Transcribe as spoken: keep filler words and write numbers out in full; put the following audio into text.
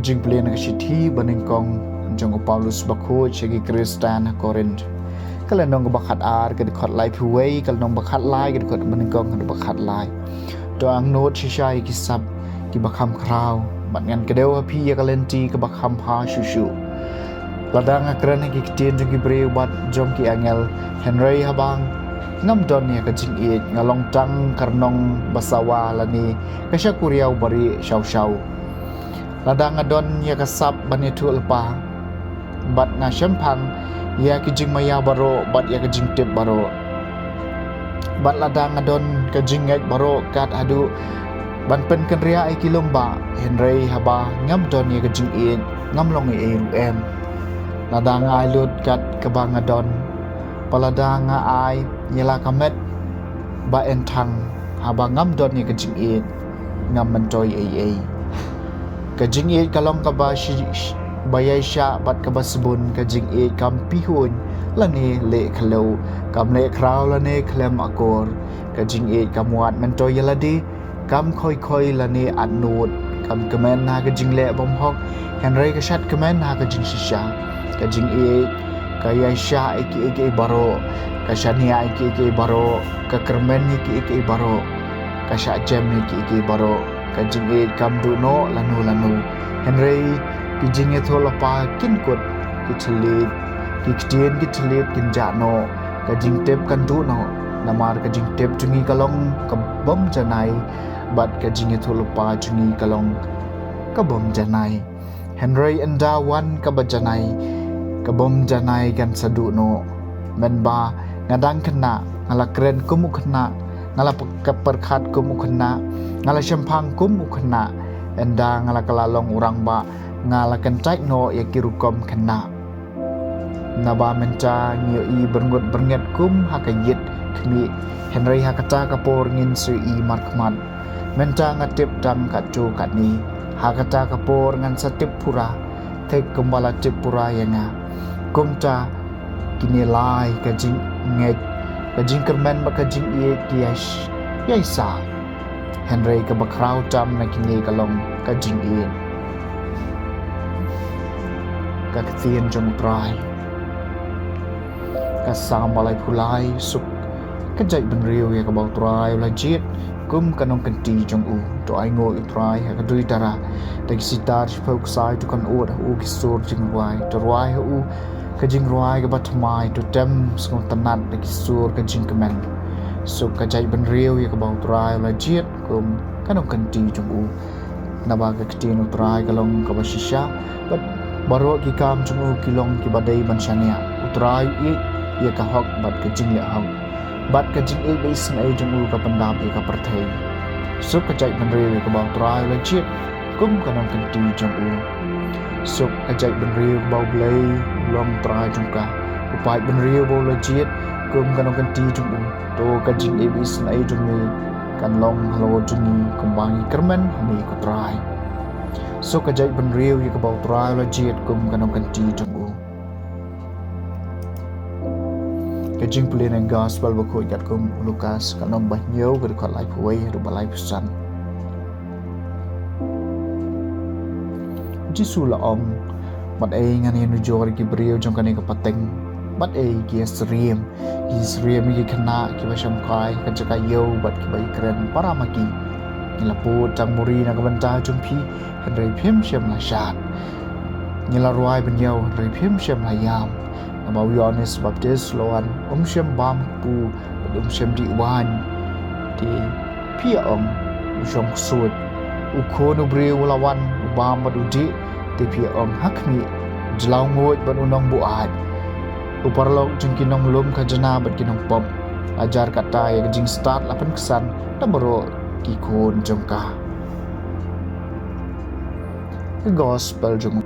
Jingpule na ka shithi banyngkong jong u Paulus bakhuid sha ki Khristan ha Korinth. Ka lynnong kaba khat ar ka dkhot laiphew wei, ka lynnong ba khat lai ka dkhot banyngkong ka dkhot ba khat lai. To angnud shisha ïa ki sap kiba kham khraw, bad ngan kdew ha phi ïa ka lynti kaba kham bha shuh shuh. Lada nga kren ha ki ktien jong ki briew bad jong ki angel, hynrei haba ngam don ïa ka jingïeit, nga long tang ka rnong ba sawa lane ka shakuriaw barieh shaw shaw. Lada nga don ïa ka sap ban ïathuhlypa, bad nga shemphang ïa ki jingmaïa baroh bad ïa ka jingtip baroh, bad lada nga don ka jingngeit baroh kat haduh ban pynkynriah ïa ki lum bah, hynrei haba ngam don ïa ka jingïeit, ngam long ei ei ruh em. Lada nga ai lut kat kaba nga don, ba lada nga ai ïa la ka met ba enthang, haba ngam don ïa ka jingïeit, ngam myntoi ei ei. Ka jingïeit ka long kaba shi, shi, ba ïaishah bad kaba sbun. Ka jingïeit kam pihuiñ lane leh khlem, kam leh khraw lane khlem akor. Ka jingïeit kam wad myntoi ïa lade, kam khoi khoi lane atnud, kam kmen ha ka jingleh bymhok, hynrei ka shad kmen ha ka jingshisha. Ka jingïeit ka ïaishah ïa kiei kiei baroh, ka shaniah ïa kiei kiei baroh, ka kyrmen ïa kiei kiei baroh, ka shah jem ïa kiei kiei baroh. Ka jingïeit kam duh noh lano lano, hynrei ki jingïathuhlypa kin kut, ki thylliej, ki ktien ki thylliej kin jah noh. Ka jingtip kan duh noh, namar ka jingtip jong ngi ka long ka bym janai, bad ka jingïathuhlypa jong ngi ka long ka bym janai. Hynrei ynda wan kaba janai, ka bym janai kan sa duh noh. Mynba nga dang khynnah, nga la kren kum u khynnah, nga la pyrkhat kum u khynnah, nga la shemphang kum u khynnah. Ynda nga la kylla long u rangbah, nga la kyntait noh ïa ki rukom khynnah. Naba mynta ngi ïohi byrngut byrnget kum ha ka ïit khmih, hynrei ha kata ka por ngin sa ïohi markhmat. Mynta nga tip tang katto katne, ha kata ka por ngan sa tip pura, thik kumba la tip pura ïa nga. Kumta kine lai, ka jingngeit, ka jingkyrmen bad ka jingïeit ki ïai, ïaishah. Hynrei kaba khraw tam na kine ka long ka jingïeit. Ka ktien jong U Trai. Ka Salm ba laiphew lai. Suk ka jaitbynriew ïa kaba U Trai u la jied kum ka nongkynti jong u. To ainguh ïa U Trai ha ka duitara, da ki sitar shiphew ksai, to kynnoh ha u ki sur jingrwai, to rwai ha u ka jingrwai kaba thymmai, to tem sngewtynnat da ki sur ka jingkmen. Suk ka jaitbynriew ïa kaba U Trai u la jied kum ka nongkynti jong u. Naba ka ktien U Trai ka long kaba shisha, bad baroh ki kam jong u ki long kiba dei ban shaniah. U Trai u ïeit ïa ka hok bad ka jingleh hok, bad ka jingïeit ba isynei jong u ka pyndap ïa ka pyrthei. Suk ka jaitbynriew ïa kaba U Trai u la jied kum ka nongkynti jong u. Suk ka jaitbynriew kaba U Blei u long Trai jong ka, u paidbynriew ba u la jied kum ka nongkynti jong u. To ka jingïeit ba isynei jong me kan long halor jong ngi, kumba ngi kyrmen ha me ko Trai. Suk ka jaitbynriew ïa kaba U Trai u la jied kum ka nongkynti jong u. Ka jingpule na ka Gospel bakhuid katkum u Lukas, ka lynnong ba hynñiew, ka dkhot laiphew wei haduh ba laiphew san. U Jisu u la ong: Bad ei ngan ïanujor ïa ki briew jong kane ka pateng? Bad ei ki ïasyriem? Ki ïasyriem ïa ki khynnah kiba shongkai ha ka jaka ïew bad kiba ïakren para ma ki. Ngi la bud tang muri na ka bynta jong phi, hynrei phim shym la shad. Ngi la rwai ban ïew, hynrei phim shym la ïam. Naba u Ïoannis Baptist u la wan, um shym bam kpu bad um shym dih waiñ. Te phi ïa ong, u shong ksuid. U Khun u briew u la wan, u bam bad u dih. Te phi ïa ong, ha khmih, u jylliew nguid bad u nongbuaid. U paralok jong ki nonglum khajna bad ki nongpop. Hajar kata ïa ka jingstad la pynksan na baroh ki khun jong ka. Ka Gospel jong